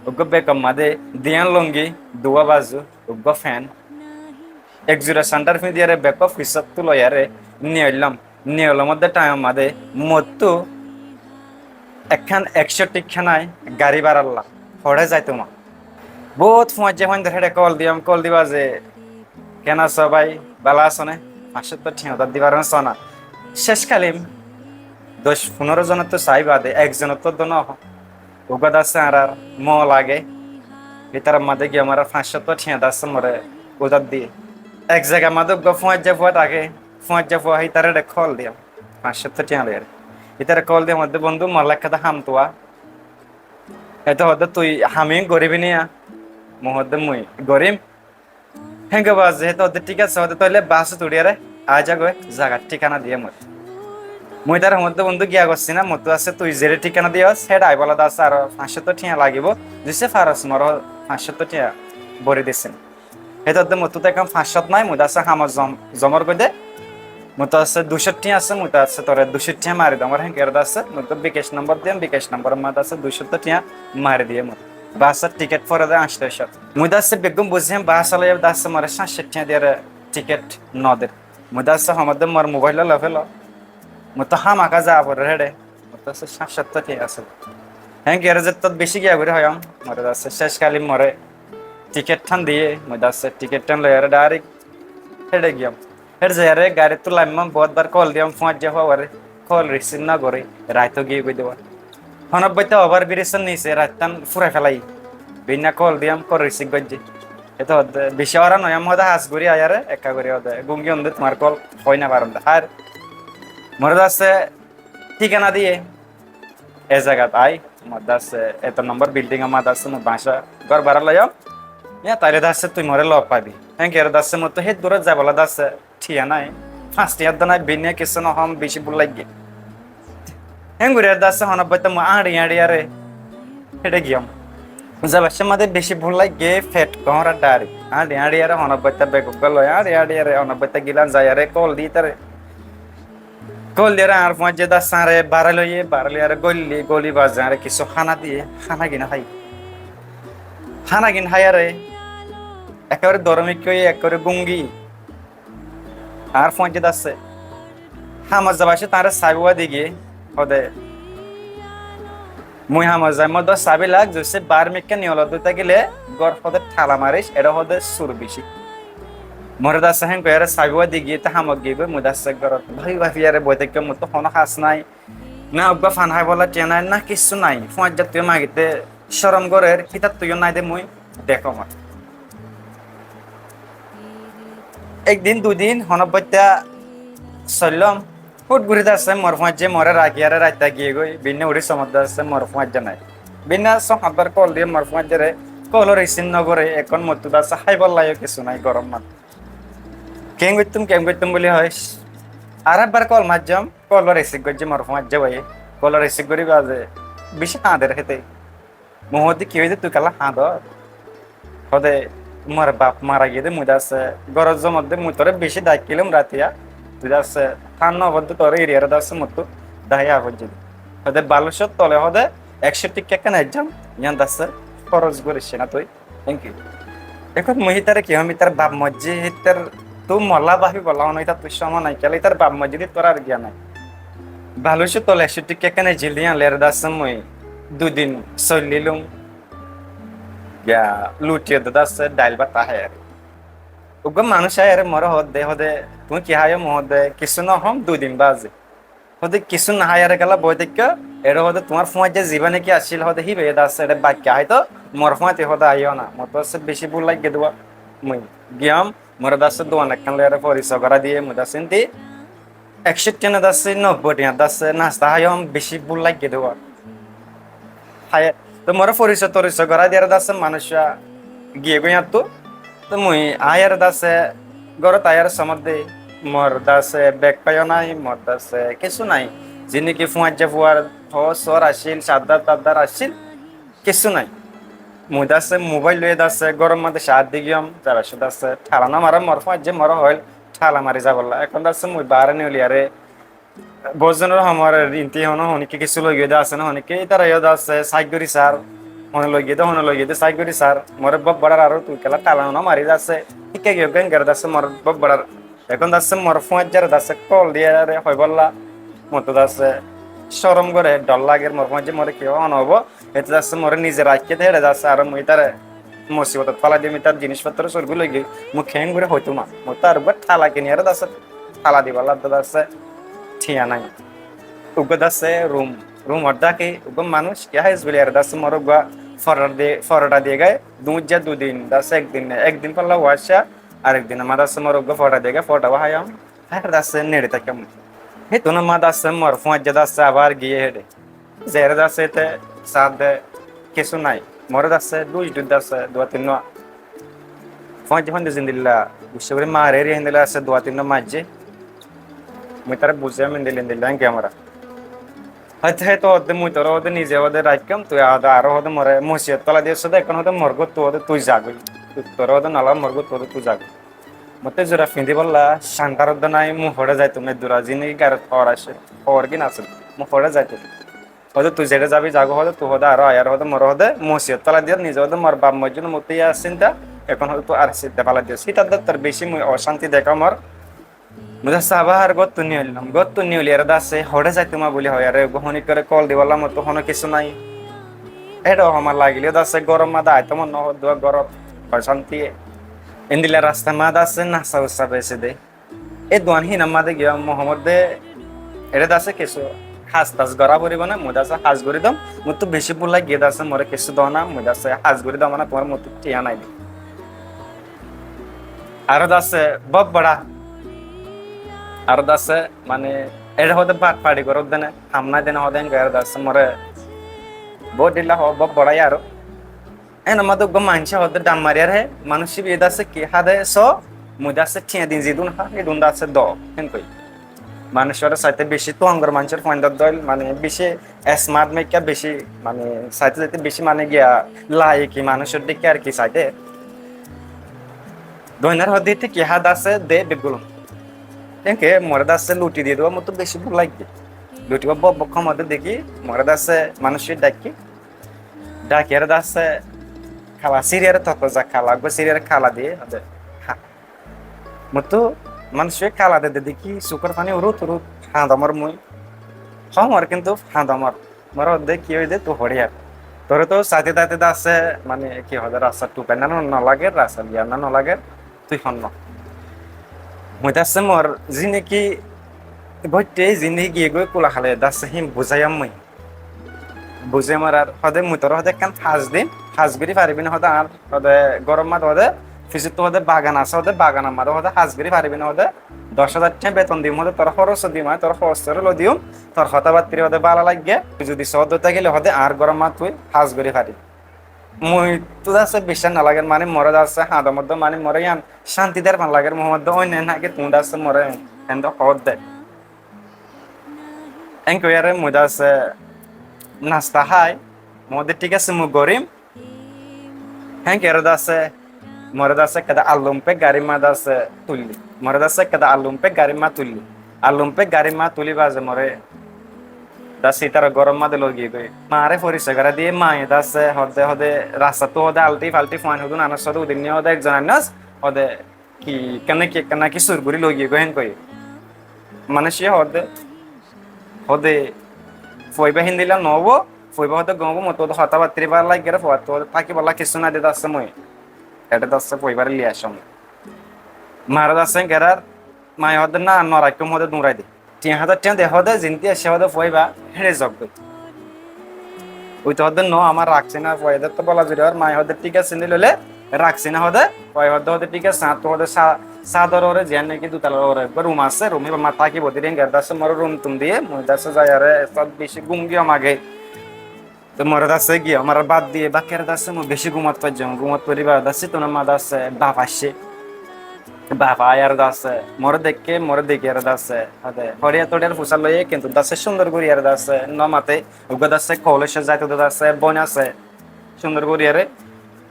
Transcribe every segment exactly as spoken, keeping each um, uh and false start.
Uggúa bekor máze diyán lungi, duwá bazu, uggúa fen, ek zura sandal fíñdiyóre bekor fisóttu loiyóre niyoillám. Niyollómodde thaimor máze mottú ekkán ekcó thiañ nái garí báralla, hoçé zaitum. Boóut fuañijja fuañijja héçe kól diyóm, kól diba ze, "Keén asó bái, bála asó né? Fañccóttor thiañ uddár dibar asó na?" Céc kalim doc fundóro zonottú saái baade ekzonottú dó nohó. Uggúa dassé añárar moó lage, ítarar máze giyé añárar fañccóttor thiañ dassé more uddár diyé. Ek zagar máze uggúa fuañijja fua táke, fuañijja fua hítaré héçe kól diyóm, fañccóttor thiañ loiyóre. Hítaré kól diyóm, hoódde, "Bondú, molla ekkán ham tuwa." Héte hoódde, "Tui ham iín goríbi niya?" Mui hoódde, "Mui gorím." Hénge baze héte hoódde, "Thík asé," hoódde, "tóile basót uçíyore aái zagói, zagar thíkana diyé mor." Mui ítare hoódde, "Bondú, giya gossí na, mottú asé tui zere thíkana diyós, héçe aibólla dassé aró fañccóttor thiañ lagibó, zise faros mor fañccóttor thiañ bóri dissin." Héte hoódde, "Mottú tó ekkán fañccót nái, mui dassé hamot zom-, zomor goidé." Mui dassé duicót thiañ asé, mui dassé toré duicót thiañ mari diyóm, hénge dassé mui bikac nombor diyóm, bikac nomboror máze dassé duicót thiañ mari diyé mor. Basór thikét foré de añctocót. Mui dassé beggún buzí, bas alaiye dassé more cáñtcót thiañ diyére thikét noder. Mui dassé hoódde, "Mor mobáil loi félo, mui tó hámaka za forer héçe." Mui dassé cáñtcót thiañ asé. Hénge zettót bicí giya gorí hoiyóm, more dassé céc kalim more thikét thán diyé, mui dassé thikét thán loiyóre dhairek héçe giyóm. Héçe zaiyóre garíttú laimmám, boóut bar kól diyóm fuañijja fuaré, kól risib nogoré, rait ói giyé goi dé. Honóbbaite obar birisor nise raittán furai félaiye. Bínna kól diyóm, kól risib goijjé. Héte hoódde, bicí óran óiyom hoódde, has gorí aiyóre ekka gorí hoódde, "Gungi, ónde tuáñr kól hoi no farom de." Hár, more dassé thíkana diyé, e zagat aái, mor dassé eto nombor bildingor máze dassé mui báñca gór bára loiyóm. Yá, tóile dassé tui more loi faibi. Hénge dassé mottú hé durot zaibolla dassé thiañ nái, fañs thiañ dó nái, bínna kissú nohóm, bicí búk laiggé. Hénge gorí dassé honóbbaite mui áñçi áñçiyóre héçe giyóm. Zaibar cómot de bicí búk laiggé, fet kóñra dhairek. Áñçi áñçiyóre honóbbaite bek uggúa loi, áñçi áñçiyóre honóbbaite gílan zaiyóre kól di ítare. Kól diyére añár fuañijja dassé añáre bárai loiyé, bárai loiyóre góli, góli baze añáre kissú hána diyé, hána gín hái. Hána gín háiyóre ekkebare doromikká óiye, ekkebare gungi. Añár fuañijja dassé hamot zaibar cómot añáre saibólla de giyé, hoódde, "Mui hamot zaiyum, mottú saibi lak, zodi baáre mikká niyolot dóri tákile gór hoódde thala maris, eçé hoódde sur bicí." More dassé hénge gorí saibólla de giyé, te hamot giyé goi, mui dassé górot báfi báfiyóre boi táikkum, mottú honó ham nái, na uggúa fán háibolla thiañ nái, na kissú nái. Fuañijjattú magité córom gorér, hítattú yó nái de mui dekóm. Ek din, dui din, honóbbaite soillóm. Hút gorí dassé mor fuañijja more rakiyóre raitta giyé goi, bínna uçí somot dassé mor fuañijja nái. Bínna só hát bar kól diyé mor fuañijjare, kól risib nogoré, ehón mottú dassé háibolla yó kissú nái, gorom mat. Keén goittúm, keén goittúm buli hoói. Ar ekbar kól maijjóm, kól risib goijjé mor fuañijja báiye. Kól risib gorí baze bicí hañder héte. Mui hoódde, "Ki óiye de, tui kiyólla hañdor?" Hoódde, "Mor baf mara giyé de, mui dassé górot zomot de, mui toré bicí dhaikkílum ratiya. Tui dassé tán no foddé toré eriyóre dassé mottú dhaiya foijjé de." Hoódde, "Balucór tole," hoódde, "ekcó thíkka ekkán ezzam, yían dassé hóros goríc na tui." Thank you. Ehón mui hítare ki hoóm, hítar baf moijjé, hítar tú molla báfi bolla honó hítar tú cómo nái, kiyólla hítar baf moijjé de tor ar giya nái. Balucór tole ekcó thíkka ekkán ezzil de yían loiyóre dassé mui dui din soillílum. Giya luthi edde dassé dhail bát háiyore. Uggúa manúic háiyore more hoódde, hoódde, "Tuñí ki háiyo?" Mui hoódde, "Kissú no hoóm, dui din baze." Hoódde, "Kissú no háiyore kiyólla boi táikko?" Eçé hoódde, "Tuáñr fuañijja zibá niki accíl," hoódde, "híbaye dassé eçé baikka háito, mor fuañti hoódde aiyó na." Mottú dassé bicí búk laiggé de. Mui giyóm, more dassé duan ekkán loiyóre foriso gorái diyé, mui dassé indi ekcó thiañ dassé, nobboi thiañ dassé nasta háiyom, bicí búk laiggé de. Hái, to more foriso toriso gorái diyére dassé manúic giyé goi yíanttú. To mui aiyére dassé górot aiyére somot de, mor dassé bek faiyó nái, mor dassé kissú nái. Ziín niki fuañijja fuar hóor sóor accíl, caddar taddar accíl, kissú nái. Mui dassé mobáil loiyé dassé góror máze caát di giyóm, zaibar cómot dassé thala no maré, mor fuañijja more hoóil thala mari zaibolla. Ehón dassé mui baáre niyoliyére boóut zonor homor inti honó honíkka kissú loi giyé de asé na, honíkka ítara yó dassé sáit gorí sár, Hone loigiyé de, hone loigiyé de, sai gorí sar, more bóbbarar aró tui kiyólla tala no mari dase, híkka giyé gén gere dase more bóbbarar. Ehón dase more fúañijjare dase kól diyére hoibólla, mottú dase córom gore, dhor lager, more fúañijje more kiyó hone óibo, ete dase more nize raikké de, héçe dase aró mui ítare musibotot félai diyum, ítar jinis fottor sór gorí loigiyé, mui keéngorí hoitúm, mottú ar uggúa tala kiniyére dase tala dibálla dase thiañ nái. Uggúa dase rum, rumot dháki uggúa manúic, kiyá háis buli ere dase more uggúa forotha di-, forotha diyé goi, duijja dudin, dase ek din, ek din folla uaccá, arek din amá dase more uggúa forotha diyé goi, forotha uá háiyum, háiyore dase neçe táikkum. Hétun amá dase more fúañijja dase abar giyé héçe. Zere dase te saá de kessú nái. More dase dui dui dase dua tin no. Fúañijje fúañijje zendilla guccá gorí mare eri héndilla dase dua tin no maijjé. Mui tare buzái endilla endilla enke amra. Héte héto hoódde mui tore hoódde nize hoódde raikkám, tui hoódde aró hoódde more musibot félai diyós de, ehón hoódde mor góttu hoódde tui zagói. Tui tore hoódde nala mor góttu hoódde tui zagói. Mottú zura fiñdíbolla cántar hoódde nái, mui hoçé zaitum, eddura zindigi garot hoór asé, hoór gín asé, mui hoçé zaitum. Hoódde tui zeçé zabi zagói hoódde, tui hoódde aró aiyóre hoódde, more hoódde musibot félai diyós, nize hoódde mor baf moijjé no, mottú yá sinta, ehón hoódde tui ar sinta félai diyós. Hítar dóttor bicí mui ocánti deká mor. Mui dase abar góttu niyoillám, góttu niyoiliyére dase hoçé zaitum buli hoiyére, uggúa honíkkáre kól dibálla mottú honó kessú nái. Éçe homa lagilé dase góror mazé aitó mon no hoó, uggúa górot ocánti. Endilla rasta mazé dase nasa ussa besi de. E duan hín ammá de giyé, Muhammad de, ere dase kessú has tas gorá foribó na, mui dase has gorí dom, mottú bicí búk lagiyé dase more kessú do na, mui dase has gorí dom na, tuáñr mottú thiañ nái de. Aró dase bóbbarar, aró dase mane, ere hoódde bat fari goródde ne, ham nái de ne hoódde, enke ere dase more bóut dhilla hoó bóbbarar aró. Enor mazé uggúa maincé hoódde dham mariyére, manúic íba dase ki há de só, mui dase thiañ din zidún há, hídun dase do, hénkoi. Manúic ore saité bicí tuáñgor maincór fuaindor dóil, mane bicí smart meikká bicí, mane saité saité bicí mane giya laiki manúicor dhikká ar ki saité. Doinnar hoódde íte ki há dase de beggúlun. Hénke more dase luthi diyé de, mottú bicí búk laiggé. Luthi bóbba hómot de dekí, more dase manúic dhaikkí. Dhakiyére dase kala siriyére, totoza kala, uggúa siriyére kala diyé, há. Mottú manúic kala de de dekí, sukór faní urút urút hañdomor mui. Hómor kintu hañdomor. More hoódde ki óiye de tui hoçé ar. Tore to saité saité dase, mane ki hoódde rasta tukainna no lager, rasta liyanna no lager, tui honnó. Mui dase mor zindigi boitte zindigi giyé goi kula hale dase hín buzáiyum mui. Buzí marar hoódde mui tore hoódde ekkán has dim, has gorí faribi né hoódde añár hoódde góror mazé hoódde fisóttu hoódde bagan asé hoódde baganor mazé hoódde has gorí faribi né hoódde doc házar thiañ beton dim hoódde tore hóros dim añí tore hóros loi diyum tor hotábattari hoódde bála laiggé tui zudi soódde tákile hoódde añár góror mazé tui has gorí faribi. Mui ttu dase biccác no lager mani more dase hañdomor dóil mani more yián cánti der fan lager mui hoódde óinne naki tuñí dase more héndilla hoódde. Hénke hoiyére mui dase nasta hái, mui hoódde thík asé mui gorím. Hénke ere dase more dase ekkán allum pek garir mazé dase tuillé. More dase ekkán allum pek garir mazé tuillé. Allum pek garir mazé tulí baade more dase ítara góror mazé loi giyé goi. Maáre forisoy gorá diyé, maáye dase hoódde hoódde rastattú hoódde althi falthi fuain hodún anós hoódde udinné hoódde ekzon ainnos hoódde ki, kene ki, kene ki sur gorí loi giyé goi hénke hoiyé. Manúic hoódde, hoódde fuaibá héndilla noóibo, fuaibá hoódde gom óibo, mottú hoódde hotábattari bála laiggé, fuattú hoódde tákibolla kessú nái de dase mui. Eçé dase fuaibáre loi aiccúm. Maáre dase hénke ar, maáye hoódde na, no raikkúm hoódde duñrai de. Tiañ házar tiañ de hoódde, zintí aiccé hoódde fuaibá héçe zok goi. Ui to hoódde no, añár rakcí na, fuaye de to bóla zuri hoór, maáye hoódde thík asé, endilla óile rakcí na hoódde, fuaye hoódde, hoódde thík asé, añáttu hoódde sa-, sador uore, ziyán naki dutalar uore uggúa rum asé, rum ibá mazé tákibo de, hénke dase more rum tum diyé, mui dase zaiyóre, sót bicí gúm giyé amage. To more dase giyé, more bát diyé, bát háiyore dase mui bicí gúmot faijjóm, gúmot fori baade dase ítara mazé dase baf aiccé. Baf aiyóre dase more deikké, more dekíyore dase, hoódde, hoçiya toçiyar fusár loiyé, kintu dase cúndor goríyore dase no mate, uggúa dase kolejot zaito de dase bóin asé, cúndor goríyore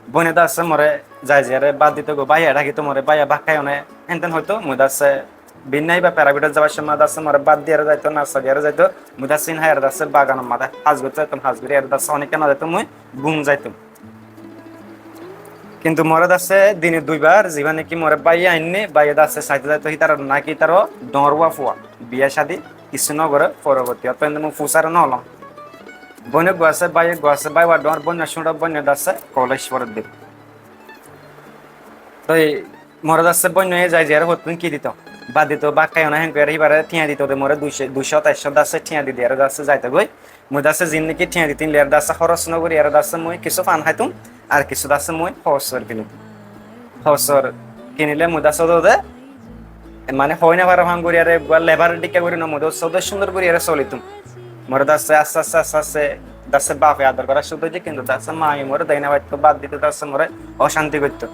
bóine dase more zai zaiyóre bát dito goi, báiya dhakito more, báiya bát háiyo né, hénten hoito, mui dase binnai ba private zaibar somot dase more bad diyaré zaito, nasta diyaré zaito, mui dase in háiyaré dase baganor maze hás goitto zaitum, hás gorí aré dase onekkán no zaito mui gúm zaitum. Kintu more dase dine duibar ziba niki more báiye ainné, báiye dase saito zaito hítar naki hítar dhoóñr fua, biya cádi kissú no goré, foroborti otto ende mui fusare no olom. Bóin eggúa asé, bái eggúa asé, bái uwá dhoóñr, bóinna cúñço, bóinna dase kolej foredde. Toi more dase bóinna zai ziyaré hottún ki dito? Bad dito, bát háiyo na, héen gorí híbare thiañ dito de more duicó, duicó, taiccó dase thiañ di diyaré dase zaito goi. Mui dase zin niki thiañ di tin liyaré dase hóros no gorí aré dase mui kissú fan háitum, ar kissú dase mui hosor kinitum. Hosor kinile mui dase de, mane hoi no fare fan gorí aré eggúa lebar dikka gorí no, mui dase de cúndor gorí aré solitum. More dase aste aste aste aste dase bafe ador gora cúru goijjé, kintu dase maye more dei no faitto, bad dito dase more ocánti goitto.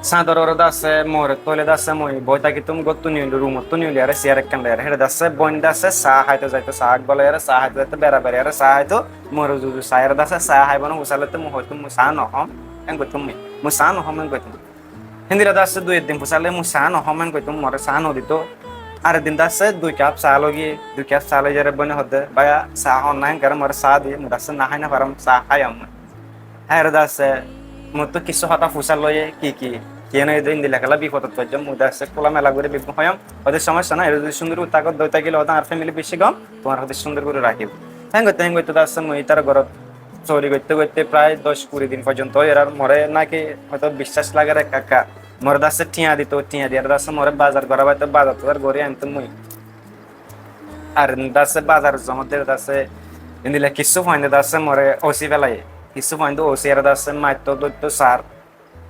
Sáñdor uore dase more tóile dase mui boi tákitum, góttu niyuli, rumottú niyuli aré siyar ekkán loi aré, héçe dase bóin dase saá háito zaito, saá gólai aré saá háito zaito, bera beri aré saá háito, more zuzu sai aré dase saá háibo no fusár loitto, mui hoitum mui saá no hom, héen goitum mui, mui saá no hom, héen goitum. Héndilla dase dui ek din fusár loi mui saá no hom, héen goitum, more saá no dito. Ar ek din dase dui káp saá loi giyé, dui káp saá loi ziyaré bóine hoódde, báiya, saá hoón na, héen gorí more saá diyé, mui dase no hái no farom, saá háiyom mui. Héen gorí dase mottú kissú hotá fusár loiyé, ki ki, kiyé no, héndilla kiyólla bifodot foijjóm, mui dase kúla mela gorí beggún hoiyóm, hoódde somosya nai, ere zodi cúndor gorí táko, dóri tákile hoódde añár family beci gom, tuáñre hoódde cúndor gorí rakíbo. Héen goitté héen goitté dase mui ítar górot sóri goitté goitté prai doc kuri din foijjonto óiye, ar more naki hoito biccác lager ekka ekka. More dase thiañ dito, thiañ diyaré dase more bazar gorábaito, bazar tazar gorí ainto mui. Ar dase bazar zomot diyaré dase endilla kissú fuainde dase more ósi félaiye. Kissú fuainde ósi aré dase maitto, dóitto sar.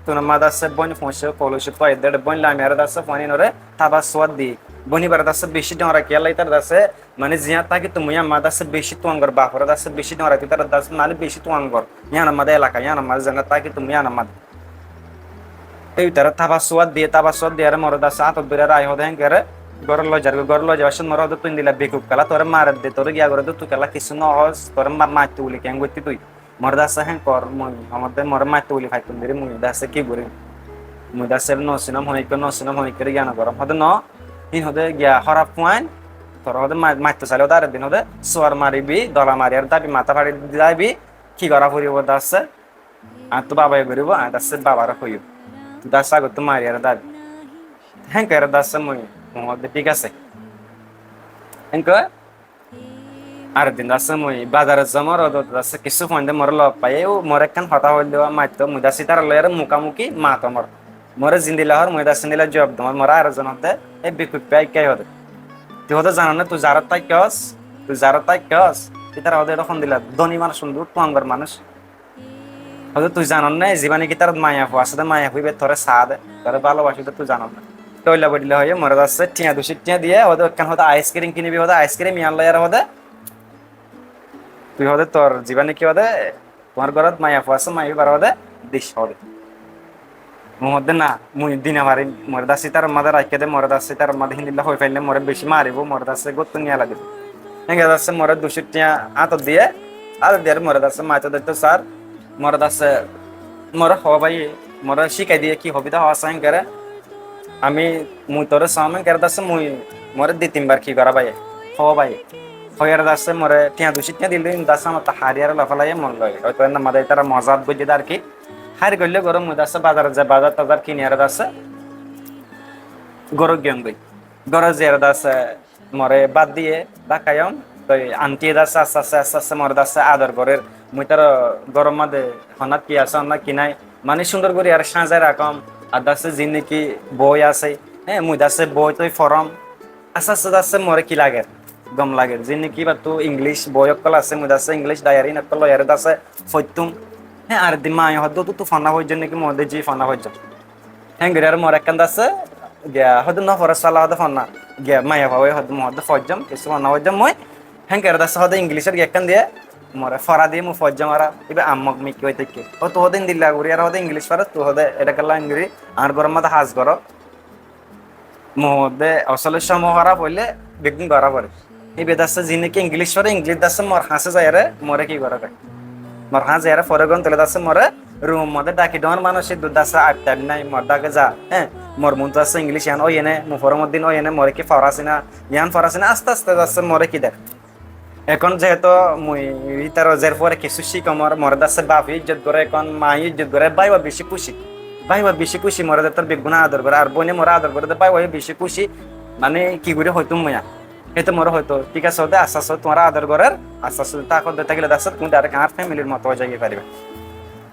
Tunor maze dase bóin foóñiccé, kolejottu aiyédde bóin lami aré dase fuain inore tába suwat diyé. Bóin íbare dase beci dhoñra, kiyólla ítara dase, mane, ziyán tákitum yían maze dase beci tuangor, baforé dase beci dhoñra, ítara dase, mane, beci tuangor. Yíanor maze elaka, yíanor maze zeén tákitum yíanor maze. Te ítara tába suwat diyé, tába suwat diyaré more dase áñtot dóri aré ai hoódde héen gorí górot loi zargói, górot loi zaibar cómot more hoódde tui endilla bekuf kiyólla, toré maredde, toré giya gorédde, tui kiyólla kissú no hoós, toré ma-, maitto buli keén goittí tui. More dase héen kor, mui hoódde more maitto buli faittum deri, mui dase ki gorim? Mui dase no sinom, honikka no sinom, honikka re giya no gorom. Hoódde no, hín hoódde giya hóraf fuain, toré hoódde ma-, maitto saile hoódde ar ek din hoódde suar maribi, dola mari ar dabi, matá fari dabi, ki gorá foribo dase? Añáttu babaye goríbo, añí dase babare hoiyum. Tui dase agottú mari ar dabi. Héen gorí dase mui, mui hoódde thík asé. Héen gorí Ar ek din dase mui bazarot zomor, ódot dase kissú fuainde more lok faiyé, ó more ekkán hotá hoilde, ó maitto, mui dase ítara loi aré mukamuki matomor. More zendilla hoór, mui dase endilla juab dimor, more ar ek zon hoódde, e bekuffá ekká hoódde. Tui hoódde zanos né, tui zarot táikos, tui zarot táikos, ítara hoódde ítara hondilla dóni manúc, cúndor tuangor manúc. Hoódde tui zanos né, zibá niki ítarat maiyafua asé dé, maiyafua íba toré saá dé, toré bálobacé dé, tui zanos né. Te óilla boddilla hoiyé, more dase thiañ, ducó thiañ diyé, hoódde ekkán hoódde ice cream kinibi, hoódde ice cream yián loi aré hoódde, tui hoódde tor zibá niki hoódde, tuáñr górot maiyafua asé, maiyafua íbare hoódde dis hoódde. Mui hoódde na, mui di no farim, more dase ítarar maze raikké dé, more dase ítarar maze híndilla hoi faille more beci maribo, more dase góttu niyalai dibo. Héngori dase more ducó thiañ áñtot diyé, áñtot diyé more dase maitto dóitto sar, more dase more hoó báiye, more cíkai diyé ki hobi dé hoó asé héngori. Ami, mui toré soóm héngori dase mui, more di tin bar ki gorá báiye, hoó báiye. Hoiyaré dase more thiañ ducó thiañ dil dé, dase añáttu hári aré lofélaiye mon loi. Óito enne maze ítara mozat goijjé dé ar ki. Hári goillé górot mui dase bazarot zai bazar tazar kini aré dase górot giyóm goi. Górot zaiyaré dase more bát diyé, bát háiyum. Toi antiye dase aste aste aste aste more dase ador gorér. Mui ítara góror maze honnát ki asé, honnát ki nái. Mane cúndor gorí aré cáñzai rakóm. Ar dase zin niki boi asé, hé, mui dase boi toi forom. Aste aste dase more ki lager, gom lager. Zin niki íbattú English boi ókkol asé, mui dase English diary ókkol loi aré dase foittum. Hé, ar di maye hoódde, tui fonná foijjós niki? Mui hoódde ji, fonná foijjóm. Héngori aré more ekkán dase, giya hoódde no foros sala hoódde fonná. Giya maiyafua hoódde, mui hoódde foijjóm, kissú fonná foijjóm mui. Héngori dase hoódde English or giya ekkán diyé, more fora diyé mui foijjóm aré, íba ammok mikki ói táikke. Ó tui hoódde endilla gorí aré hoódde English foros, tui hoódde eda kiyólla héngori añár góror maze hás goró. Mui hoódde asóle cómot hóraf óile beggún gorá foré. Íba dase zin niki English foré, English dase mor hañsé zaiyaré more ki gorá goi. Mor hañsé zaiyaré foré goi, tóile dase more Rumor modé daki dóñr manúic iddú dase aip taip nái, mor dake za, hé, mor muntu asé Inglíc yián óiyene, muforomoddin óiyene, more ki forasina, yián forasina aste aste dase more ki der. Ekón zehetu mui ítaro zer fore kissú cíkom, more dase bafe izzot goré, ekón maye izzot goré, báiwa bicí kúci. Báiwa bicí kúci, more de tor beggúne ador goré, ar bóine more ador goré de báiwa bicí kúci. Mane ki gorí hoitum mui ar. Héte more hoito, thík asé, hoóde, aste aste tuáñra ador gorér, aste aste táko de tákile dase tuñí direct añár femilir moto ói zai faribá.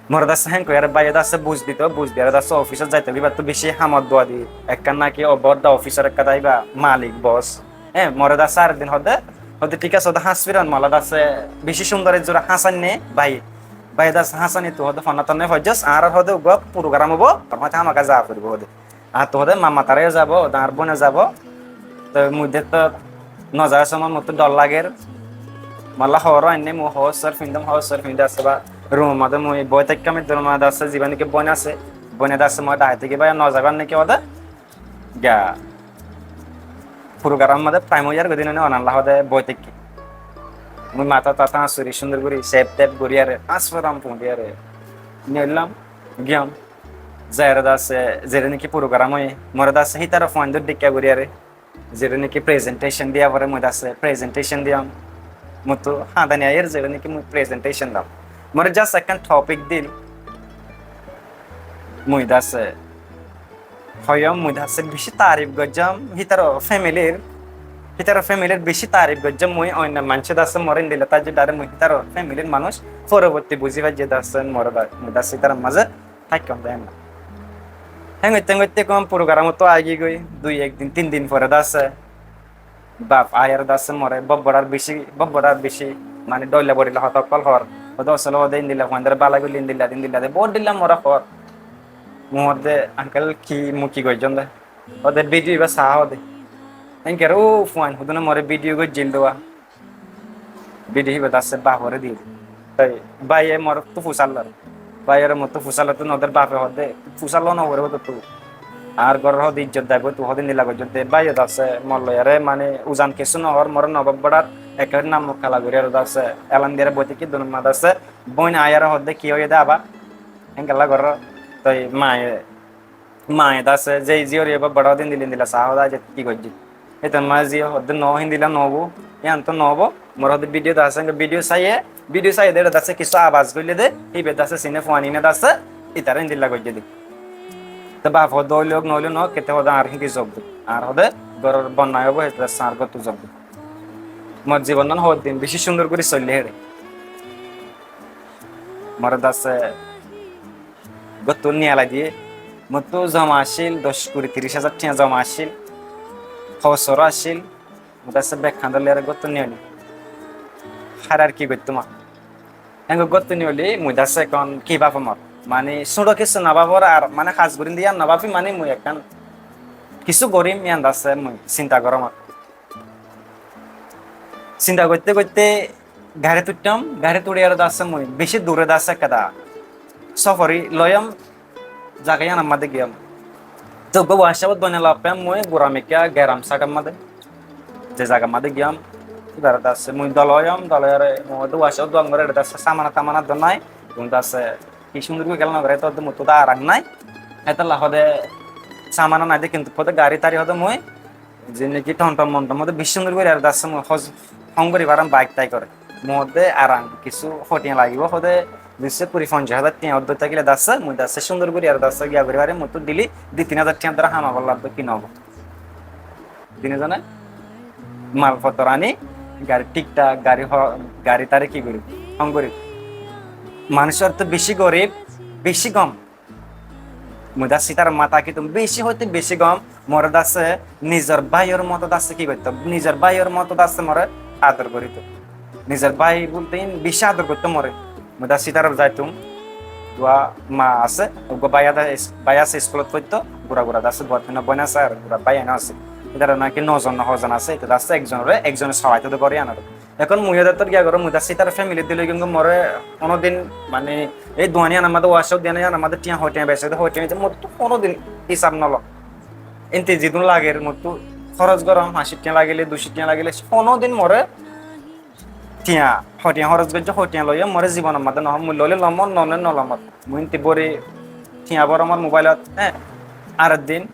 More dase héen hoiyére báiye dase buz dito, buz diyére dase ofisot zaito, íbattú bicí hamot dua di, ekkán náki o bodda ofisor ekká daiba malik, bos. Hé, more dase ar din hoóde, hoóde thík asé, hoóde háñs firon, molla dase bicí cúndor ezzura háñs ainné báiye. Báiye dase háñs aini tui hoóde fonná tonnái foijjós, añárar hoóde uggúa purugaram óibo, tor máze hámaka zaa foribó hoóde. Ar tui hoóde mama tará yó zaibo, dañr bóin ó zaibo. Toi mui de to no zaibar somot mottú dhor lager. Molla hoór ainné, mui hoór sór findóm, hoór sór findí asé ba. Rumor modé mui boi táikkum, rumor modé asé, zibá niki bóin asé, bóine de asé, mui dahái táki báiya no zaibar niki hoóde. Giya purugaram modé praim óiyar goi dine onalla hoóde boi táikki. Mui matá tatá asuri cúndor gorí, sep tep gorí aré, asforam fuñdi aré. Neillam, giyóm. Zaiyaré dase, zere niki purugaram óiye, more dase hítara fuaindór dhikká gorí aré, zere niki prezentécon diya fore, mui dase prezentécon diyóm. Mottú hañdani aiyér, zere niki mui prezentécon dam. More just ekkán topik dil, mui dase hoiyóm, mui dase bicí tarif goijjóm, hítara femilir, hítara femilir bicí tarif goijjóm mui, oinno maincé dase more endilla táijje dare mui hítara femilir manúic, foroborti buzí faijje dase more da-, mui dase hítarar mazé táikkum de héen. Héen goitte goitte ekkán purugaramot tó aigiyói, dui ek din, tin din fore dase baf aiyére dase more bobborar bicí, bobborar bicí, mane dhoilla borilla hotá ókkol hoór. Hoóde asóle hoóde endilla fuaindóre bála goille endilla de, endilla de, bóut dhilla more hoór. Mui hoóde, uncle, ki, mui ki goijjóm de? Hoóde, video ibá saá hoóde. Héen gorí ó fuain hodún more video goijjíl de. Video híba dase bafore diyé. Toi báiye mottú fusár lor. Báiyore mottú fusár lor, tui noder bafe hoóde, fusár lo no foribo tottú. Añár góror hoóde izzot zaibo, tui hoóde endilla goijjós de. Báiye dase mor loiyaré mane uzan kessú no hoór, more no bobborar, ekkebar nam muk kala gorí aré dase elan diyaré boi táikki, dunor mazé dase bóin aiyére hoóde ki óiye de abá. Héngalla goró, toi maye Maye dase, zei ziyóre bobborar hoóde endilla endilla saá hoóde aijja ki goijjé. Hétan maye ziyó hoóde no, héndilla no óibo, yián to no óibo. Mor hoóde video dase, video saiye, video saiye de dase kissú abas goille de, híba dase sine fuain ine dase, ítara héndilla goijjé de. Te baf hoóde óile ók, no óile no ók, kete hoóde añár héndilla zobbe. Añár hoóde góror bonnai óibo, héte dase añár górtú zobbe. Mor zibon nan hoóde din bicí cúndor gorí soille hére. More dase góttu niyalai diyé. Mottú zoma accíl, doc kuri tiríc házar thiañ zoma accíl. Hosor accíl. Mui dase bek hañdor liyaré góttu niyoli. Hár ar ki goittám ar. Héen gorí góttu niyoli, mui dase ekkón ki bafom ar. Mane, súñço kissú no bafor ar, mane, hás gorí diyé ar no bafi, mane, mui ekkán kissú gorim, yián dase mui sinta gorom ar. Sinta goitte goitte garit uiththám, garit uçí aró dase mui bicí dure dase ekká da sófori loiyóm, zaga yíanor mazé giyóm. Te uggúa WhatsApp ot boinna lap faiyóm mui gura mikká geram sákar mazé, ze zagar mazé giyóm, íbaré dase mui dol óiyom, dol óiyaré mui hoóde WhatsApp ot duan goré, dase samana tamana dor nái, tumi dase ki cúndor gorí gela no goré, tór de mottú de arang nái, hétolla hoóde samana nái de, kintu hoóde gari tari hoóde mui Zendilla ki thomthom monthom hoóde bicí cúndor gorí ar dase mui hos-, hom gorí faram baik taik goré. Mui hoóde arang kissú hotiya lagibo hoóde dui cót kuri fonjaic házar thiañ uddúr tákile dase mui dase cúndor gorí ar dase giya gorí farim, mottú daily dui tin házar thiañ dóri hama golla dóri ki no óibo. Tinozone mal fottor ani, gari thíkthak, gari ho-, gari tari ki gorí, hom gorí. Manúic or to bicí gorib, bicí gom. Mui dase ítarar mazé tákitum bicí hoite bicí gom, more dase nizor báiyor moto dase ki goitto, nizor báiyor moto dase more ador goitto. Nizor bái bolte ín bicí ador goitto more. Mui dase ítarar zaitum, dua ma asé, uggúa bái ada es-, bái asé iskulot foitto, gura gura dase dua tin boin asé, ar gura bái ene asé. Ítara naki no zon no ho zon asé, ítara dase ekzonore ekzone solaito de gor iyanore. Ehón mui yó de tor giya goró, mui dase ítarar family dí loi giyum goi, more honódin, mane, ei duwani iyanor mazé, WhatsApp duwani iyanor mazé thiañ, hoi thiañ bese de, hoi thiañ bese de, mottú honódin hísab no lo. Ente zidún lager, mottú hóros gorom, fañs cót thiañ lagile, dui cót thiañ lagile, honódin more, thiañ, hothiañ horos goijjó, hothiañ loiyó, more zibonor maze nohó, mui loile lomor, nole nolomor. Mui inti bori thiañ boro mor mobailot, hé, ar ek din,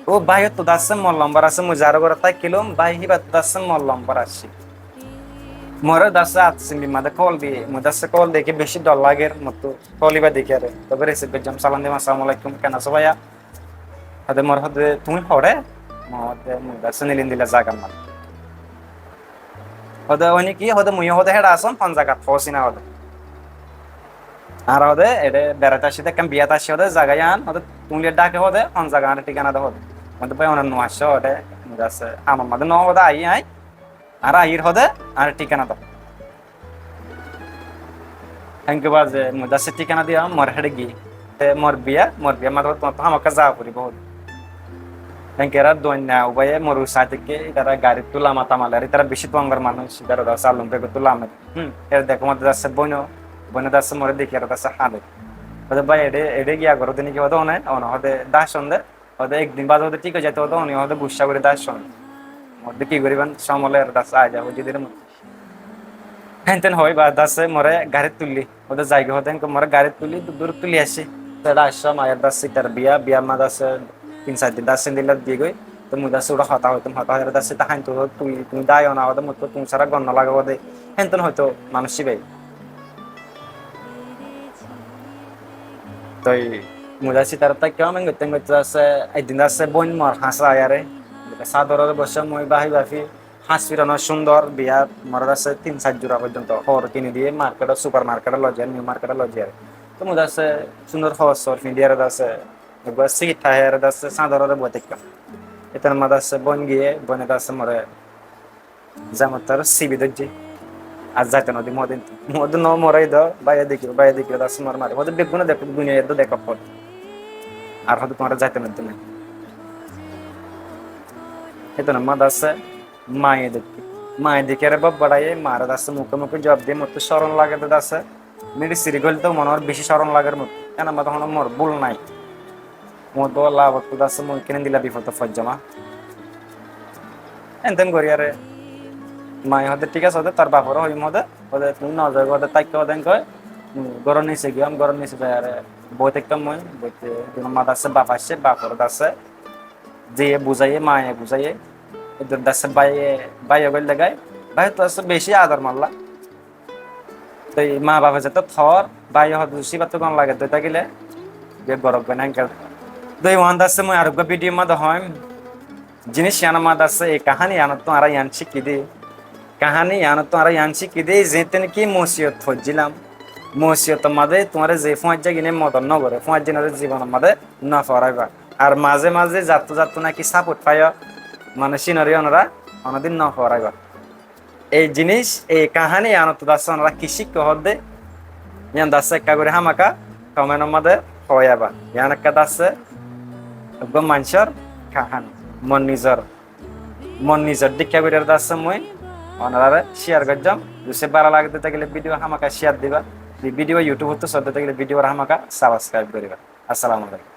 ó báiyottú dasse mor lombor asé, mui zar górot táikilum, bái híbattú dasse mor lombor asé. More dasse at simbi maze kol di, mui dasse kol di ki beci dor lager, mottú kol iba dekí are. Tobe receive goijjum, salam dim, "Assalamu alaikum, ken asó báiya?" Hode more hode, "Tuñí hoçé?" Mui hode, "Mui dasse nilindila zagar maze." Hode, "Óine ki?" Hode, "Mui hode héçe asóm, hon zagat hoósi na," hode. "Ar hode, eçe beraite aiccí de, ekkán biyat aiccí hode, zaga yián hode, tuñí le dháke hode, hon zaga añáre thíkana do," hode. Hode, "Bái, one no aiccó hode, mui dasse hamor maze no hode, aiyí aññí, añáre aiyír hode, añáre thíkana do." Hénke baade mui dasse thíkana diyé, more héçe giyé. Te mor biya, mor biya mato tuáñttú hámaka zaa foribó hode. Hénke era duainna ubaiye mor usai táikke, itara garittú lama tama ler, itara beci tuangor manúic, itara dasse alum begottú lama. Hum, era dekó mate dasse boino, boino dasse more deki era dasse hade. Hode bái, eçe, eçe giya goró de niki hode one, one hode dacon de. Hode ek din baade hode thík ói zaito hode, one hode guccá gorí dacon. Hode ki goríban, somole era dasse aida hoi jidire mo. Hénten hoi ba dasse more garit tulli. Hode zaigói hode hénke more garit tulli, dur, dur tulli aiccí. Te dasse ma er dasse itar biya, biya ma dasse tin sair din dasse endilla digói. Te mui dasse ura hotá hoitam, hotá hoiyóre dasse ita háinto hode tui, tui dai ona hode mui to tui sára gom no lage hode. Hénten hoito manúic cíbai. Toi mui dasse itar táikka amen goittám goitte dasse ek din dasse boin mor hañsé aiyóre. Sadoror boiccé mui bafi bafi. Hañs firanó cúndor, biyat more dasse tin sair jura foijjonto hóor kini diyé, market, super market loi zaiyóre, new market loi zaiyóre. Te mui dasse cúndor hóor sóor findiyóre dasse, eggúa sit tháiyore dasse, sádorore boi táikkam. Ítara ma dasse boin giyé, boine dasse more zemottor sibi dóijje. Ar zaito no di modin. Modin no more do, báiye dekíbo, báiye dekíbo, dasse more mari. Modin beggúne dekó, duniyai eddo dekó hode. Ar hode tuáñre zaito no di. Ítara ma dasse Maye dekí, maye dekí ere bóbbaçaye, mare dasse muke muke juab diye, mottú coron lage de dasse. Miri siri goille to mone hor beci coron lager mottú. Ena made hono mor bul nai. Mor bul labottú dasse mui kene dila bifodot foijjam. Enten gori are maye hode, "Thík ase," hode, tar bafore hoiyum hode, hode, "Tumi no zaiba," hode, "táikka," hode, enkoi, um, góror nise giyum, góror nise zai are boi táikkam mui, boite dun ma dasse baf aicce, bafore dasse Ziye buzaiye, maye buzaiye, eddur dasse báiye, báiye goil degai, báiye to dasse beci ador malla. Toi ma bafe zeto thor, báiye hodo sibattu gom lage doi tagile, be gorok goi nangel. Toi wan dasse mui aruggwa video ma do hoim. Jinis iyan ma dasse, ei kahani iyanottu ara iyan ciki di. Kahani iyanottu ara iyan ciki di, zetten ki mosiyot foijjilam. Mosiyot made tuare ze fuaijja gine modot no gore, fuaijja gine zibon made no foraiba. Ar maze maze zattu zattu naki support faiyo, mane sinori onora onodin no foraiba. Ei jinis, ei kahani iyanottu dasse onora ki cikko hodde, iyan dasse ekka gori hamaka comment or maze hoiba. Iyan ekka dasse ekko manusor kahani, mon nizor, mon nizor dikka gori dasse mui onorare share gojjam. Jodi bala lage de tagile video hamaka share diba. Ei video YouTube ottu sodde tagile video hamaka subscribe goriba. Assalamu alaikum.